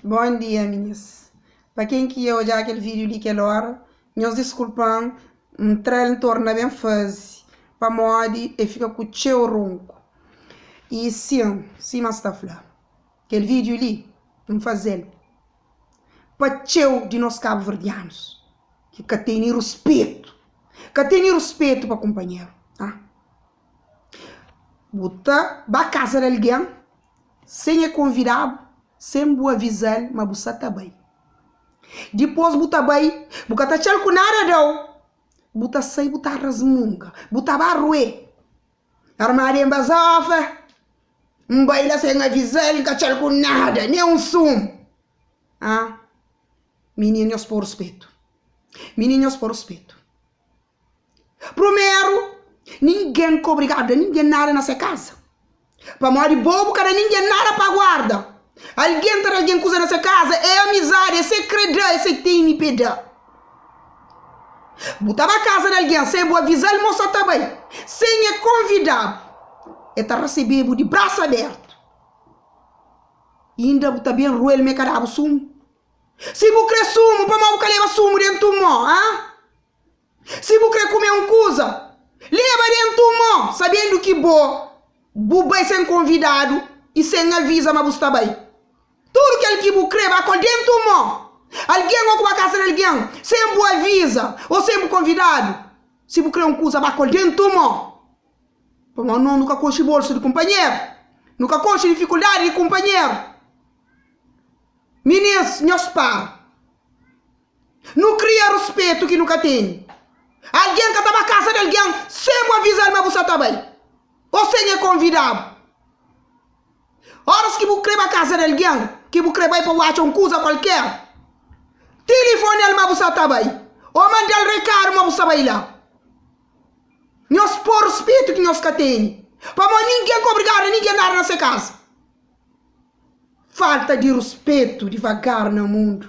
Bom dia minis Pa ken ki ia odja kel video li kel ora nhos diskulpan N tra-l N torna ben faze pamodi e fika ku txeu ronku I sin sima N sta fla kel video li N faze-l pa txeu di nos kabuverdianus ki ka tene ruspetu ka tene ruspetu pa kunpanheru ah Bu ta ba kaza di algen sen e konvida-bu, sen bu aviza-l ma bu sa ta bai. Dipôs bu ta bai, bu ka ta atxa-l ku nada da-u, bu ta sai bu ta rasmunga, bu ta ba ruê. Armadu en bazofa, N bai la sen aviza-l, N ka atxa-l ku nada, nen un sumu. Ah, mininu nhos pô ruspetu, mininu nhos pô ruspetu. Prumeru, ningen ka obrigadu da ningen nada na se kaza. Pamodi bo bu ka da ningen nada pa guarda. Algen ta da algen kuza na se kaza é amizadi, é se kre da, é se tene pe da. Bu ta ba kaza di algen sen bu aviza-l ma bu sa ta bai, sen e konvida-bu, e ta resebe-bu di brasu abertu. Inda bu ta ben rue-l ma e ka da-bu sumu. Si bu kre sumu, pamodi bu ka leba sumu dentu mo, ha? Si bu kre kume un kuza, leba dentu un mo, sabendu ki bo bu bai sen konvidadu i sen aviza ma bu sta bai. Tudu kel ki bu kre, ba kol dentu un mo. Algen o ku ba kasa di algen sen bu aviza o sen bu konvidadu, si bu kre un kuza, ba kol dentu un mo. Pamodi nos nu ka konxe bolsu di kunpanheru, nu ka konxe difikuldadi di kunpanheru. Minis, nhos para. Nu kria ruspetu ki nu ka tene. Algen ka ta ba kasa di algen sen bu aviza-l ma bu sa ta bai ô sen e konvida-bu. Óras ki bu krê ba kasa di algen ki bu krê bai pa bu atxa un kuza kualker, tilifone-l ma bu sa ta bai ô manda-l rekadu ma bu sta bai la. Nhos pô ruspetu ki nhos ka tene, pamodi ningen ka obrigadu ningen nada na se kasa. Falta di ruspetu divagar na mundu.